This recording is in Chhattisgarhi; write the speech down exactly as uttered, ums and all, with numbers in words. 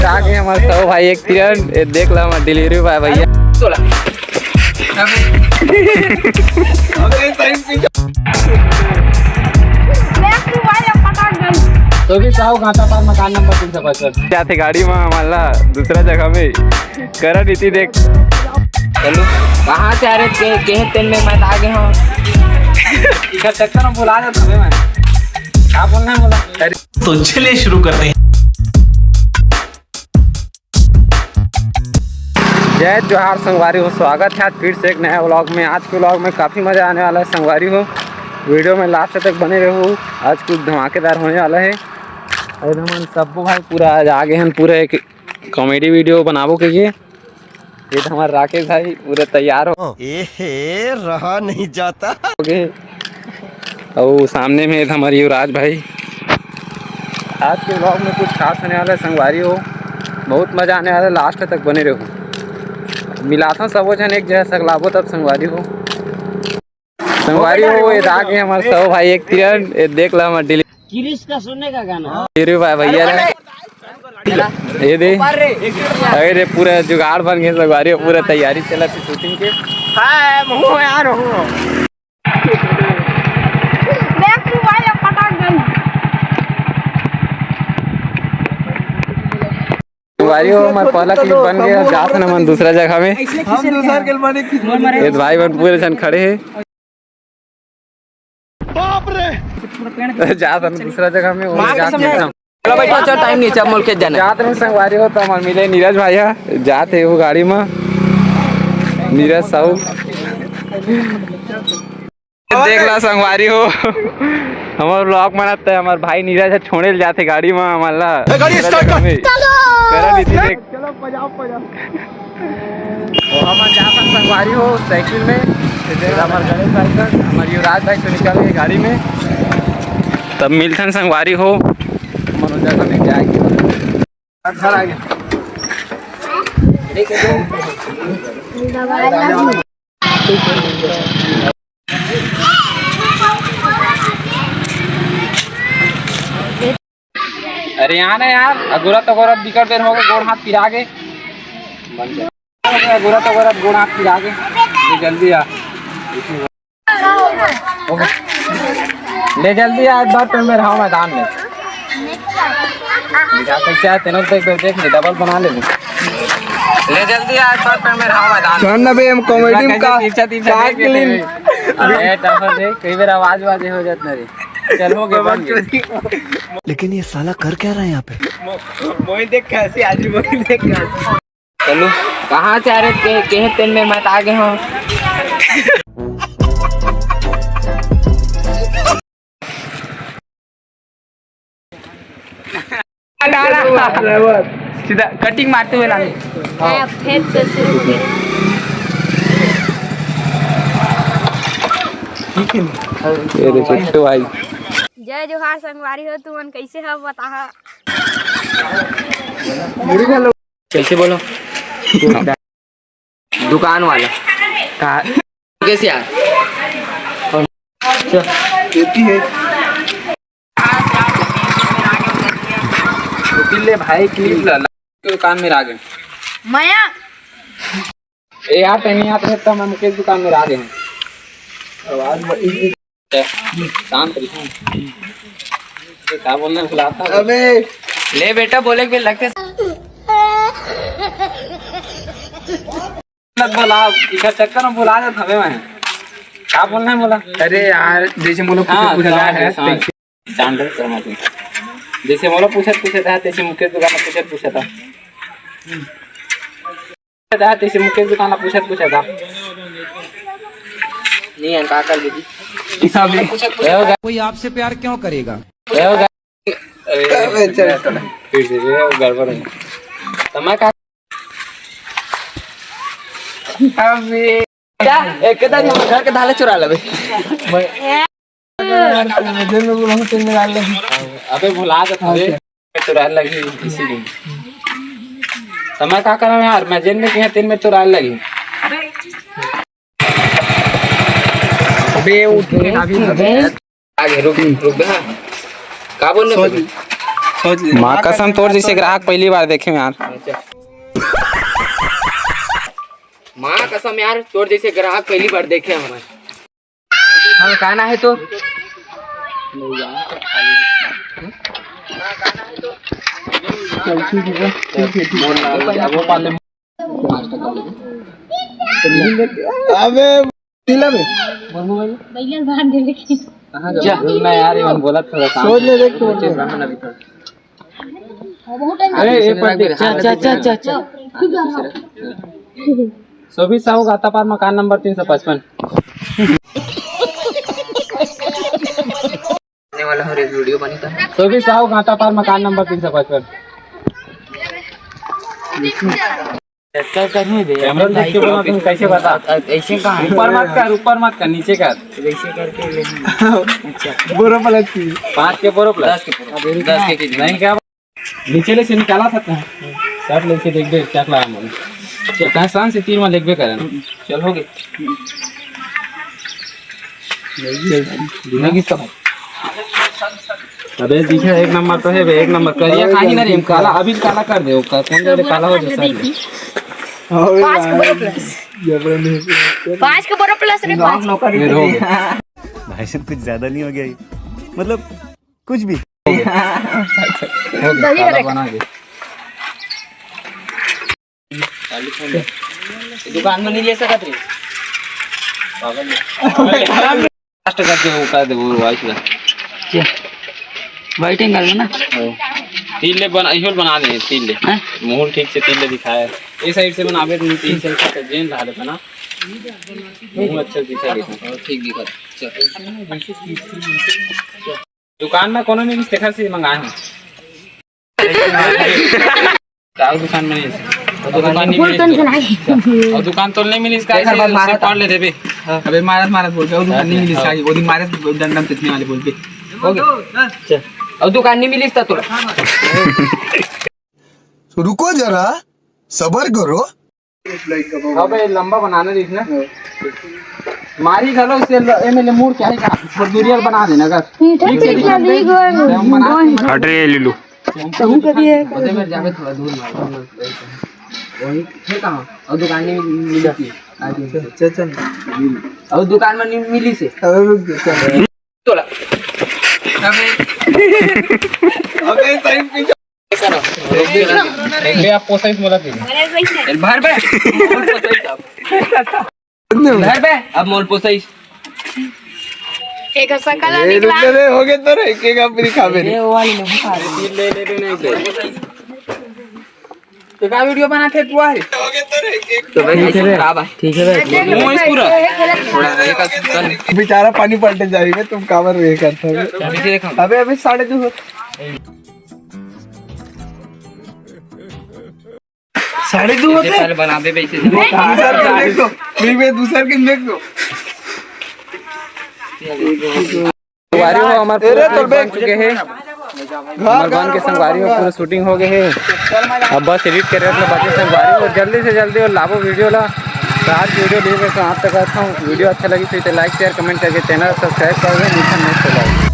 आ गए हमारे सब भाई एक तिरन, ये देख ला हमारे delivery boy भैया। तो भी साहू घाटा पार मकान नंबर तीन सौ पचपन। जाथे गाड़ी में हमारा दूसरा जगह में करा नीति देख। चलो, कहाँ से आ रहे के, के तेल में मैं आ गए हूँ। इधर चक्कर में बुला देता हूँ मैं। क्या बोलना है बोला? अरे तो चलिए शुरू करते हैं। जय जोहार संगवारी हो, स्वागत है आज फिर से एक नया व्लॉग में। आज के व्लॉग में काफ़ी मज़ा आने वाला है संगवारी हो, वीडियो में लास्ट तक बने रहो। आज कुछ धमाकेदार होने वाला है। अरे हमन सब्बो भाई पूरा आज आ गए हैं, पूरा एक कॉमेडी वीडियो बनाबो के लिए। ये तो हमारे राकेश भाई पूरे तैयार हो। एहे, रहा नहीं जाता। हो गए। और सामने में हमारे युवराज भाई। आज के व्लॉग में कुछ खास होने वाला है संगवारी हो, बहुत मजा आने वाला है, लास्ट तक बने रहो। मिलाता सबो जन एक जगह सकलाबो तब संगवारी हो। संगवारी हो, ये आ गए हमारे सब भाई एक तिरन, ये देख ला हमारे delivery boy भैया ला। ये दे, अरे पूरा जुगाड़ बन गए संगवारी हो, पूरा तैयारी चला थी शूटिंग के। संगवारी हो, हमारे पहला clip बन गया, जात हन हमन दूसरा जगह में। हम दूसर के मालिक। ये भाई बन पूरे जन खड़े हैं। बाप रे। जात हन दूसरा जगह में, वो मार जात कसम नहीं है। एकदम। चलो बैठो, चलो, टाइम नहीं, चल, मुल्क जाना है। जात हन संगवारी हो, तो हमारे मिले नीरज भाई है, जात है वो गाड़ी में, नीरज साहू। देख ला संगवारी हो, हमारे व्लॉग बनाते हैं, हमारे भाई नीरज है, छोड़े ले जाते गाड़ी में, हमारा ए, गाड़ी start कर। करा नीति देख। चलो, बजाओ, बजाओ। तो हम जा सकते संगवारी हो साइकिल में। ये हमारे गणेश भाई सर, हमारे युवराज भाई तो निकल गए गाड़ी में। तब मिलथन संगवारी हो। मनोजा का भी जाएगी। घर आ गया। अरे यहाँ ना यार, अगोरा तो अगोरा बिकट देर हो गए, गोड़ हाथ पिरा गए। अगोरा तो अगोरा गोड़ हाथ पिरा गए, ये जल्दी आ। ओके। ले जल्दी आ, एक बार फिर मेरे हाँ मैदान में। दिखा कैसे आए, तेनों देख, देख, देख ले, डबल बना ले। ले जल्दी आ, एक बार फिर मेरे हाँ मैदान में। छोड़ ना बे, हम कॉमेडी में कैसे का तिरछा, तिरछा काट देख ले। ले। अरे, टफर देख, कई बार आवाज वाजे हो जात ना रे। चल, हो गए, बन गए। लेकिन ये साला कर क्या रहा है यहाँ पे? मो-, मोहित देख कैसे, आज मोहित देख कैसे। चलो, कहाँ से आ रहे के, के तेल में मैं आ गए हूँ। सीधा कटिंग मारते हुए लाने। हाँ, फिर से शुरू करें। ये दे चिट्टू भाई। जय जोहार संगवारी हो, तुमन कैसे हो बताहा? कैसे बोलो? दुकान वाला। कहाँ? कैसे यार? ले भाई, क्लिप ला, ला। दुकान में आ गए। मया। ए यार, तैं नहीं आते तो मैं मुकेश दुकान में आ गए हैं। आवाज शांत रही। ये क्या बोलना है, बुलाता हूँ। अबे। ले बेटा, बोले के लगते। मत बोला, इधर चक्कर में बुला देता हमें मैं। क्या बोलना है बोला? अरे यार, जैसे बोलो, पूछे हाँ, पूछे जाए है, हाँ। शांत रहो, शर्मा तुम। जैसे मोला पूछत पूछत है, तैसे मुकेश दुकान पूछत पूछत है। पूछत है, तैसे मुकेश दुकान पूछत पूछत है। नहीं है, का कर दीदी? ऐसा भी। कोई आपसे प्यार क्यों करेगा? अरे, अरे, चल। फिर से, ये गड़बड़ है। तो मैं का अबे। क्या? एक के दादी हमर घर के धाले चुरा लेबे। अबे भुला जात हवे। चुरा लगी इसी दिन। तो मैं का करम यार, मैं जेन में किहा तेन में चुरा लगी। अबे उठ के अभी आगे रुक, रुक बे। हाँ। का बोलने सोच बोले? माँ कसम, तोर जइसे ग्राहक पहली बार देखे हँव यार। माँ कसम यार, तोर जइसे ग्राहक पहली बार देखे हँव मैं। हाँ, का नाम हे तोर? अबे, तिला में। भैया बांध दे लेकिन। कहाँ जा? मैं यार, ये बोला थोड़ा काम। सोच ले, देख तो। अरे, ये पर देख, चा, चा, चा, चा, चा। शोभित साहू, गातापार, मकान नंबर तीन सौ पचपन। आने वाला हूँ, एक वीडियो बनी था। शोभित साहू, गातापार, मकान नंबर तीन सौ पचपन। कैमरा देख के बोला, तुम कैसे बता? ऐसे कहाँ है? ऊपर मत कर, ऊपर मत कर, नीचे कर। ऐसे करके ले। अच्छा। बोरो प्लस की। पाँच के बोरो प्लस। दस के बोरो। दस के कितने? नहीं क्या? नीचे ले से निकाला था तैं। शर्ट लेके देख दे, क्या लाया मैंने। चल, तैं शान से तीन में लेके करे ना। चल, हो गए। चल, दिखा किसका भाई? अबे दिखे, एक नंबर तो है बे, एक नंबर। करिया काहे ना रे, काला, अभी काला कर दे, ओका कौन करे काला हो जाता है। पाँच के बोरो प्लस। पाँच के बोरो प्लस रे, पाँच। ये रो। भाई साहब, कुछ ज्यादा नहीं हो गया ये? मतलब कुछ भी। दही काला है। बना दे। दुकान में नहीं ले सकत रे। लास्ट करके वो कर दे, वो वाइस ला। क्या? वाइट एंगल में ना? हाँ। तिल ले बना, इहो बना दे, तिल ले। हैं? मुहूर ठीक से तिल ले दिखाए। ये साइड से बनाबे, तीन साइड से जेन रहा लेता ना। मुहूर अच्छा दिखा देता। हाँ, ठीक दिखा। चल। दुकान में कोनो नहीं, देखा से मंगाए हँव। का दुकान में नहीं है? दुकान नहीं मिली। और दुकान तो नहीं मिली इसका, ऐसे पढ़ ले देबे। अबे मारत मारत बोल के, और दुकान नहीं मिली इसका, वो दिन मारे डंडम कितने वाले बोल के। हो गया। चल। और दुकान नहीं मिली इसका तो। रुको जरा, सबर करो। अबे लंबा बनाना दिखना। मारी घलो से ल-, एमे ले मुड़ के आएगा। और दूरियल बना देना अगर। पीछे पीछे ली गई। हट रे लीलू। कहूँ कभी है। अरे मेरे जावे थोड़ा दूर मार। वही थे कहाँ? और दुकान नहीं मिली थी। चल, चल। और दुकान में नहीं मिली से। अरे रुक जा, चल। तोला। अबे, अबे, सही पीछे। एक बे आप पोसाइस मोला दे। भर बे। भर बे, अब मोल पोसाइस। एक सकल ए, निकला। रुक रे, हो गए तो रे, एक, एक आप भी खा मेरे। ये वाली नहीं खा रहे। ले, ले, ले, नहीं दे। तो का वीडियो बनाथे तू आ रे? तो भाई, ठीक है भाई। खराब है। ठीक है भाई। मोइस पूरा। थोड़ा एक कर। बेचारा पानी पलटे जाएगा, तुम काबर ये करता है। अभी देखो। अबे, अभी साढ़े दो होते। साढ़े दो होते? पहले बना दे, वैसे। दूसर के देख दो। नहीं, मैं दूसर के देख दो। संगवारी हो, हमर पूरा clip बन चुके हे। हमर बन के संगवारी हो, पूरा shooting हो गए हे। अब बस edit करे रखना बाकी संगवारी हो, जल्दी से जल्दी और लाबो वीडियो ला। तो आज वीडियो लिए मैं समाप्त करता हूँ। वीडियो अच्छा लगी तो इसे like, share, comment करके channel subscribe कर दें। मिलते हैं next vlog।